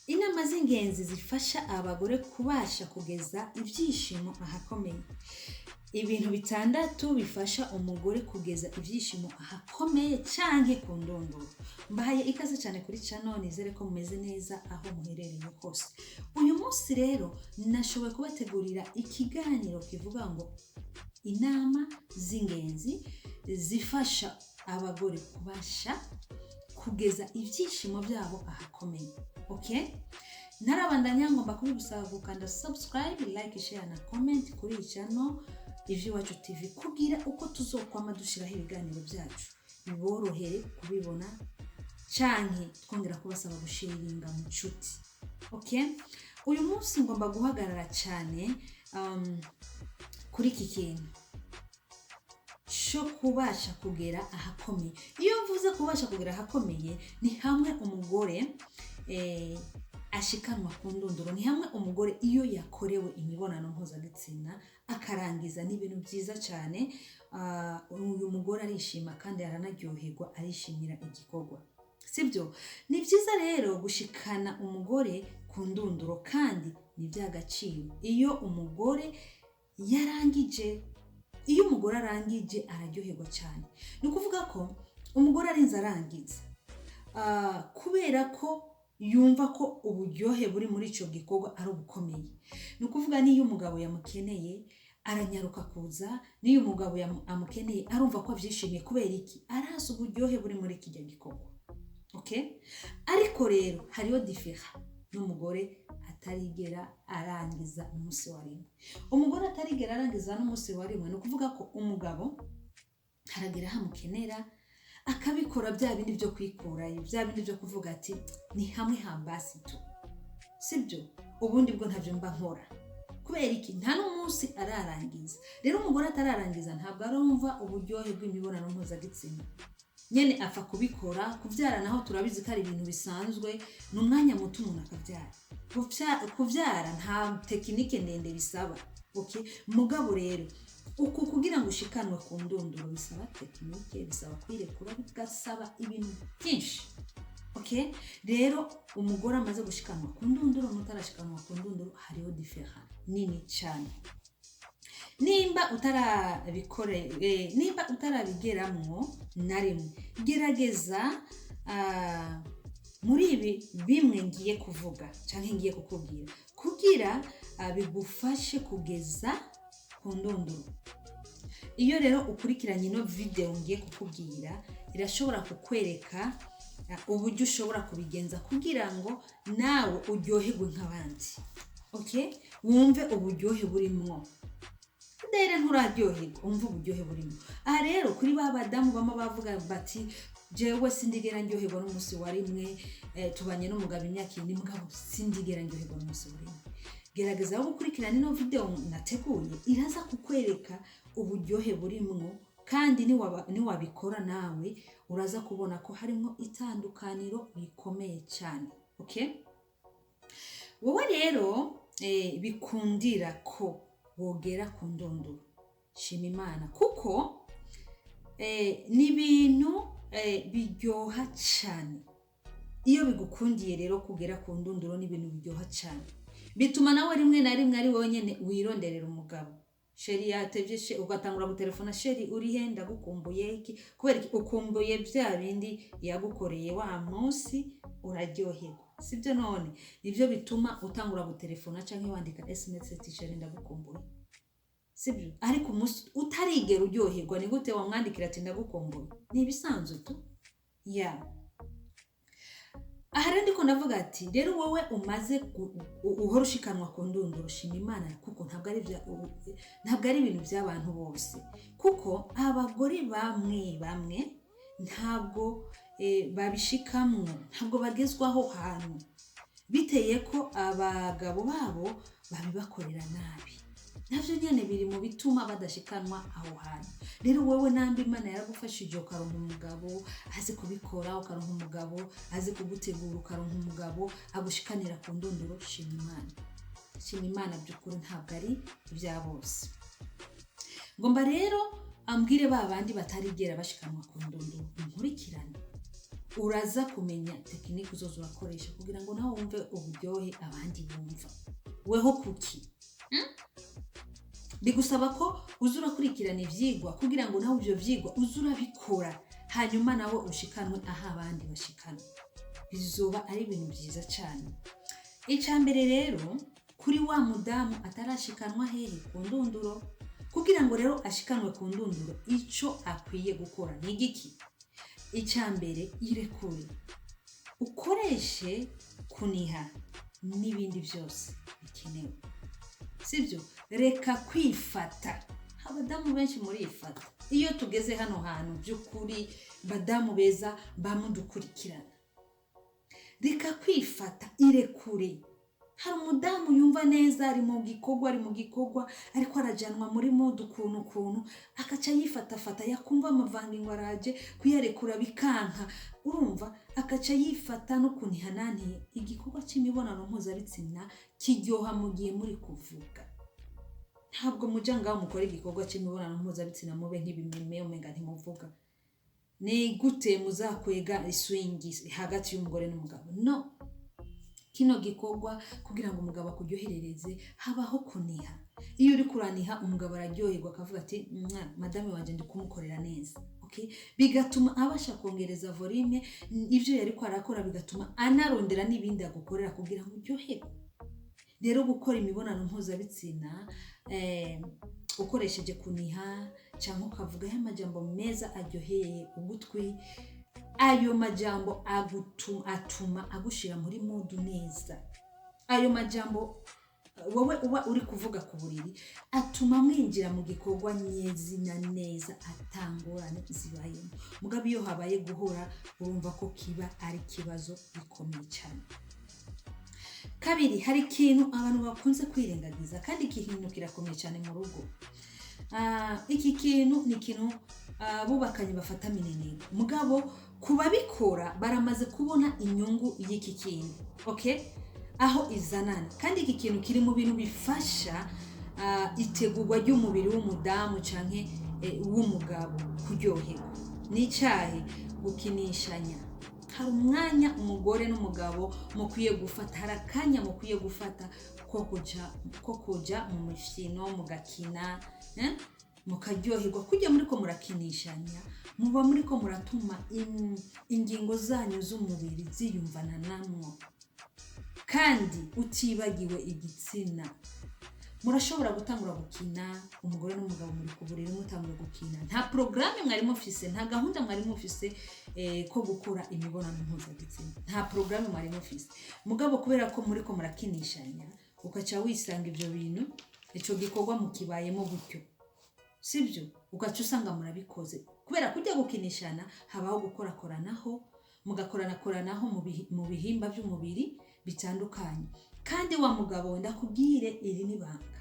Inama z'ingenzi zifasha abagore kubasha kugeza ibyishimo ahakomeye. Ibintu bitandatu bifasha umugore kugeza ibyishimo ahakomeye canke ku ndunduro. Mbahaye ikaze cyane kuri channel, nizere ko mumeze neza aho muherereye hose. Uyu munsi rero nashoboye kubategurira ikiganiro kivuga ngo inama z'ingenzi zifasha abagore kubasha kugeza ibyishimo byabo ahakomeye. Okay? Ntarabandanya, ngomba kubigusaba gukanda subscribe, like, share na comment kuri iyi channel Iby'iwacu TV, kugira uko tuzokwama dushyiraho ibiganiro byacu biborohere kubibona, canke twongera kubasaba gusharinga mu nshuti. Okay? Uyu munsi ngomba guhagarara cyane kuri iki kintu cyo kubasha kugera ahakomeye. Iyo mvuze kubasha kugera ahakomeye, ni hamwe umugore ashikanwa ku ndunduro, ni hamwe umugore iyo yakorewe imibonano mpuzabitsina akarangiza. Ni ibintu byiza cyane. Uyu mugore arishima kandi aranaryoherwa, arishimira igikorwa, sibyo? Ni byiza rero gushikana umugore ku ndunduro, kandi ni iby'agaciro iyo umugore yarangije. Iyo umugore arangije araryoherwa cyane. Ni ukuvuga ko umugore arinze arangiza, kubera ko yumva ko uburyohe buri muri icyo gikorwa ari ubukomeye. Ni ukuvuga n'iyo umugabo yamukeneye aranyaruka kuza, n'iyo umugabo amukeneye arumva ko abyishimiye. Kubera iki? Arazi uburyohe buri muri kijya gikorwa. Okay? Ariko rero hariho différence n'umugore atarigera arangiza umunsi wa rimwe. Umugore atarigera arangiza n'umunsi wa rimwe, ni ukuvuga ko umugabo haragera aho amukenera akabikora bya bindi byo kwikurayo, bya bindi byo kuvuga ati ni hamwe hambasi tu, sibyo? Ubundi bwo ntabyo mba nkora. Kubera iki? Nta n'umunsi ararangiza. Rero umugore atararangiza ntabwo arumva uburyohe bw'imibonano mpuzabitsina. Nyene apfa kubikora. Kubyara naho turabizi ko ari ibintu bisanzwe, ni umwanya muto umuntu akabyara. Kubyara nta technique ndende bisaba, okay? Mugabo rero uku kugira ngo ushikanwe ku ndunduro bisaba technique, bisaba kwirekura, bigasaba ibintu byinshi, okay? Rero umugore amaze gushikanwa ku ndunduro n'utarashikanwa ku ndunduro hariho différence nini cyane. Nimba utarabikore, nimba utarabigeramwo na rimwe, gerageza muri ibi bimwe ngiye kuvuga cyangwa ngiye kukubwira kugira bigufashe kugeza ku ndunduro. Iyo rero ukurikiranye ino video ngiye kukubwira, irashobora kukwereka uburyo ushobora kubigenza kugira ngo nawe uryoherwe nk'abandi, okay? Wumve uburyohe burimwo. Rero nturaryoherwa, wumve uburyohe burimo. Aha rero kuri ba badamu bama bavuga bati jewe sindigera ndyoherwa n'umunsi wa rimwe, tubanye n'umugabo imyaka ine, mugabo sindigera ndyoherwa n'umunsi wa rimwe, gerageza aho gukurikirana ino video nateguye, iraza kukwereka uburyohe burimwo. Kandi niwabikora nawe uraza kubona ko harimo itandukaniro rikomeye cyane, okay? Wowe rero bikundira ko wogera ku ndunduro, shima Imana, kuko ni ibintu biryoha cyane. Iyo bigukundiye rero kugera ku ndunduro, ni ibintu biryoha cyane, bituma nawe rimwe na rimwe ari wowe nyene wironderera umugabo. Chéri yatevye, ugatangura gutelefona: "Chéri, uri he? Ndagukumbuye." Iki? Kubera iki? Ukumbuye bya bindi yagukoreye wa munsi uraryoherwa, sibyo? None nibyo bituma utangura gutelefona canke wandika SMS ati "Chéri, ndagukumbuye", sibyo? Ariko umunsi utarigera uryoherwa, ni gute wamwandikira ati "Ndagukumbuye"? Ni ibisanzwe tu ya. Aha rero ndiko ndavuga ati rero wowe umaze uhora ushikanwa ku ndunduro, shima Imana, kuko ntabwo ari ibintu by'abantu bose, kuko abagore bamwe bamwe ntabwo babishikamwo, ntabwo bagezwaho hantu, biteye ko abagabo babo babibakorera nabi. Navyo nyene biri mu bituma badashikanwa aho hantu. Rero wowe nambi Imana yaragufashije ukaronka umugabo azi kubikora, ukaronka umugabo azi kugutegura, ukaronka umugabo agushikanira ku ndunduro, shima Imana, shima Imana by'ukuri, ntabwo ari ibya bose. Ngomba rero ambwire ba bandi batarigera bashikanwa ku ndunduro, nkurikirane. Uraza kumenya technique uzoza urakoresha kugira ngo nawe wumve uburyohe abandi bumva. Weho kuki bigusaba ko uza urakurikirana ivyigwa kugira ngo nawe ivyo vyigwa uze urabikora, hanyuma nawe ushikanwe aho abandi bashikanwe. Bizoba ari ibintu byiza cyane. Icya mbere rero, kuri wa mudamu atarashikanwa hehe? Ku ndunduro. Kugira ngo rero ashikanwe ku ndunduro, icyo akwiye gukora ni igiki? Icya mbere, irekure, ukoreshe kuniha n'ibindi byose bikenewe, sibyo? Reka kwifata. Abadamu benshi murifata. Iyo tugeze hano hantu, by'ukuri badamu beza bamudukurikirana, reka kwifata, irekure. Hari umudamu yumva neza ari mu gikorwa, ari mu gikorwa, ariko arajanwa muri mood ukuntu ukuntu, akaca yifatafata. Yakumva amavangingo araje, kuyarekura bikanka, urumva akaca yifata no kunihananiye. Igikorwa cy'imibonano mpuzabitsina kiryoha mu gihe muri kuvuga. Ntabwo muja ngaho mukora igikorwa cy'imibonano mpuzabitsina mube nk'ibimeme, umenga ntimuvuga. Ni gute muzakwega iswingi hagati y'umugore n'umugabo? No kino gikorwa, kugira ngo umugabo akuryoherereze, habaho kuniha. Iyo uri kuraniha, umugabo araryoherwa, akavuga ati: "Mwa madame wanjye ndi kumukorera neza." Okay? Bigatuma abasha kongereza volume ibyo yari ko arakora, bigatuma anarondera n'ibindi agukorera kugira ngo uryoherwe. Rero gukora imibonano mpuzabitsina ukoresheje kuniha cyangwa ukavuga ya majambo meza aryoheye ugutwi, ayo majambo atuma agushira muri mood neza. Ayo majambo wowe uba uri kuvuga ku buriri atuma mwinjira mu gikorwa nyezina neza, atangorane zibayemo. Mugabo iyo habaye guhora, urumva ko kiba ari ikibazo gikomeye cyane. Kabiri, hari ikintu abantu bakunze kwirengagiza, kandi iki kintu kirakomeye cyane mu rugo. Iki kintu ni ikintu bubakanye bafata mineneko, mugabo ku babikora baramaze kubona inyungu y'iki kintu, okay, aho izanana. Kandi iki kintu kiri mu bintu bifasha itegurwa ry'umubiri w'umudamu canke w'umugabo kuryoherwa. Ni icyahe? Gukinishanya. Hari umwanya umugore n'umugabo mukwiye gufata, hari akanya mukwiye gufata ko kuja mu mifino, mugakina, mukaryoherwa. Kujya muri ko murakinishanya, muba muri ko muratuma ingingo zanyu z'umubiri ziyumvana namwo, kandi utibagiwe igitsina. Murashobora gutangura gukina, umugore n'umugabo muri ku buriri, mutangura gukina. Nta porogaramu mwari mufise, nta gahunda mwari mufise ko gukora imibonano mpuzabitsina, nta porogaramu mwari mufise. Mugabo kubera ko muri ko murakinishanya, ukaca wisanga ibyo bintu, icyo gikorwa mukibayemo gutyo, sibyo? Ugaca usanga murabikoze. Kubera kujya gukinishana, habaho gukorakoranaho, mugakoranakoranaho mu bihimba by'umubiri bitandukanye. Kandi wa mugabo we, ndakubwire, iri ni banga: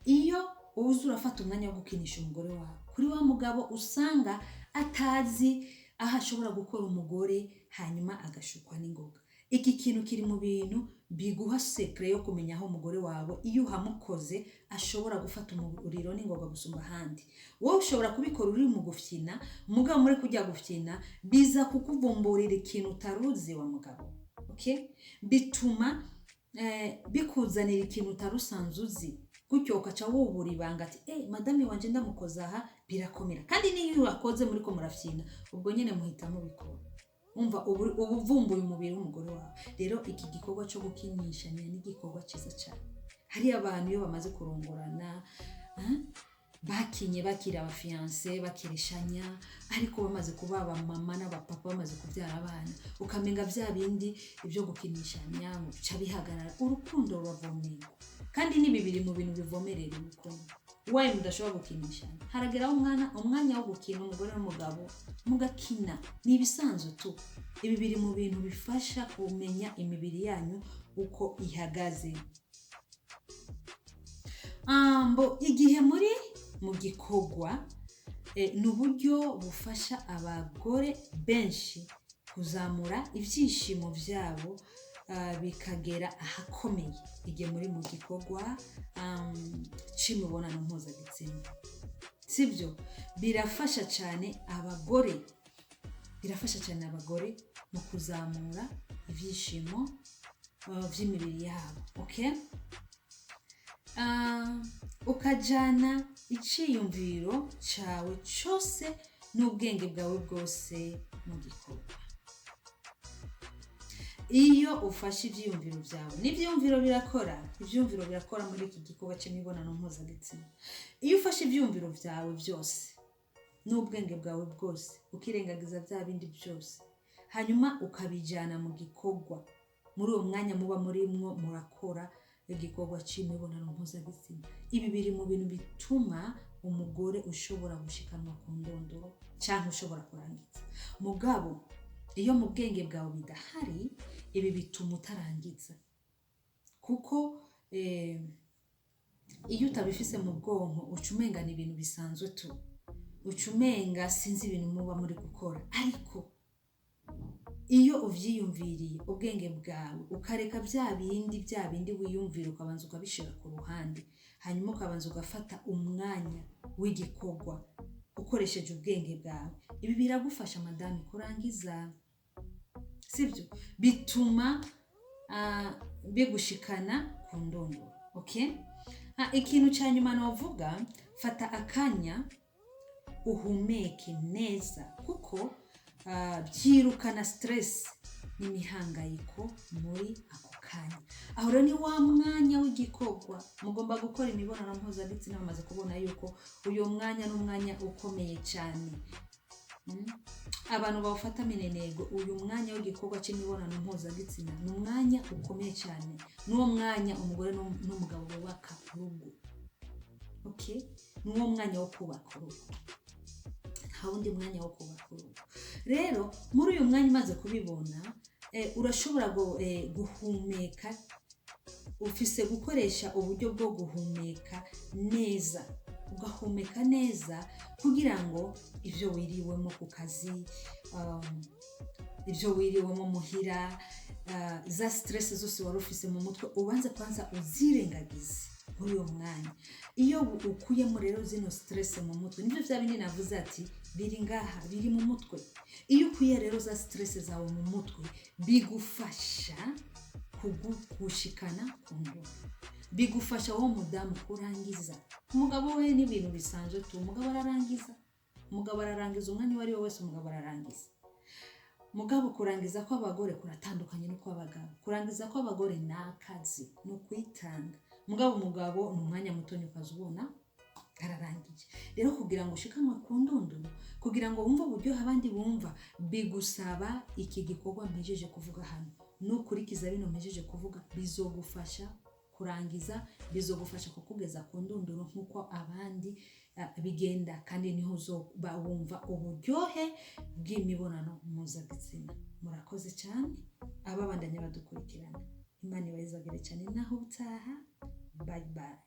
iyo uza urafata umwanya wo gukinisha umugore wawe, kuri wa mugabo usanga atazi aho ashobora gukora umugore hanyuma agashukwa n'ingoga, iki kintu kiri mu bintu biguha secret yo kumenya aho umugore wawe, iyo uhamukoze, ashobora gufata umuriro n'ingoga gusumba ahandi. Wowe ushobora kubikora uri mu gufyina, mugabo muri kujya gufyina biza kukuvumburira ikintu utaruzi, wa mugabo, okay? Bituma bikuzanira ikintu utari usanzwe uzi, gutyo ukaca wubura ibanga ati: "Madame wanje ndamukoza aha birakomera." Kandi niyo wakoze muri ko murafyina, ubwo nyene muhita mubikora. Umva, ubu uvumbuye umubiri w'umugore wawe. Rero iki gikorwa cyo gukinishanya ni igikorwa cyiza cyane. Hari abantu iyo bamaze kurongorana, bakinye bakiri aba fiancés, bakireshanya, ariko bamaze kuba abamama n'abapapa, bamaze kubyara abana, ukamenga bya bindi ibyo gukinishanya bica bihagarara, urukundo ruravomerwa. Kandi ni bibiri mu bintu bivomerera urukundo. Wayo mudashobora gukinishanya, harageraho umwanya wo gukina, umugore n'umugabo mugakina, ni ibisanzwe tu. Ibi biri mu bintu bifasha kumenya imibiri yanyu uko ihagaze. Mbo igihe muri mu gikorwa, ni uburyo bufasha abagore benshi kuzamura ibyishimo byabo, bikagera ahakomeye igihe muri mu gikorwa c'imibonano mpuzabitsina, sibyo? Birafasha cyane abagore. Birafasha cyane abagore mu kuzamura ibyishimo by'imibiri yabo. Okay? Ukajyana icyiyumviro cyawe cyose n'ubwenge bwawe bwose mu gikorwa. Iyo ufashe ibyiyumviro byawe, n'ibyiyumviro birakora, ibyiyumviro birakora muri iki gikorwa cy'imibonano mpuzabitsina. Iyo ufashe ibyiyumviro byawe byose n'ubwenge bwawe bwose, ukirengagiza bya bindi byose, hanyuma ukabijyana mu gikorwa, muri uwo mwanya muba murimwo murakora igikorwa cy'imibonano mpuzabitsina, ibi biri mu bintu bituma umugore ushobora gushikanwa ku ndondoro cyangwa ushobora kurangiza. Mugabo iyo mu bwenge bwawe bidahari, ibi bituma utarangiza, kuko iyo utabifise mu bwonko uca umenga ni ibintu bisanzwe tu, uca umenga sinzi ibintu muba muri gukora. Ariko iyo uvyiyumviriye, ubwenge bwawe, ukareka bya bindi wiyumvira, ukabanza ukabishira ku ruhande, hanyuma ukabanza ugafata umwanya w'igikorwa ukoresheje ubwenge bwawe, ibi biragufasha, madame, kurangiza, sibyo? Bituma bigushikana ku ndondoro. Okay? Ikintu cya nyuma novuga, fata akanya uhumeke neza, kuko byirukana stress n'imihangayiko muri ako kanya. Aho rero ni wa mwanya w'igikorwa mugomba gukora imibonano mpuzabitsina. Bamaze kubona yuko uyu mwanya ni umwanya ukomeye cyane. Abantu bawufata minenegwe. Uyu mwanya w'igikorwa cy'imibonano mpuzabitsina ni umwanya ukomeye cyane, n'uwo mwanya umugore n'umugabo bubaka urugo. Okay? Ni uwo mwanya wo kubaka urugo, nta wundi mwanya wo kubaka urugo. Rero muri uyu mwanya umaze kubibona, urashobora guhumeka, ufise gukoresha uburyo bwo guhumeka neza, ugahumeka neza kugira ngo ibyo wiriwemo ku kazi, ibyo wiriwemo muhira, za stress zose wari ufise mu mutwe, ubanze kwanza uzirengagize muri uwo mwanya. Iyo ukuyemo rero zino stress mu mutwe, nibyo bya bindi navuze ati biri ngaha, biri mu mutwe. Iyo ukuye rero za stress zawe mu mutwe, bigufasha kugushikana ku ndoro, bigufasha wowe mudamu kurangiza. Umugabo we n'ibintu bisanzwe tu, umugabo ararangiza, umugabo ararangiza umwanya uwo ari we wese, umugabo ararangiza. Mugabo kurangiza kw'abagore kuratandukanye no kw'abagabo. Kurangiza kw'abagore ni akazi, ni ukwitanga. Mugabo umugabo ni umwanya muto, ukaza ubona ararangije. Rero kugira ngo ushikanwe ku ndunduro, kugira ngo wumve uburyohe abandi bumva, bigusaba iki gikorwa mpejeje kuvuga hano. Nukurikiza bino mpejeje kuvuga, bizogufasha kurangiza, bizogufasha kukugeza ku ndunduro nk'uko abandi bigenda, kandi niho uzoba wumva uburyohe bw'imibonano mpuzabitsina. Murakoze cyane ababandanya badukurikirana. Imana ibahezagire cyane. Naho ubutaha, bye bye.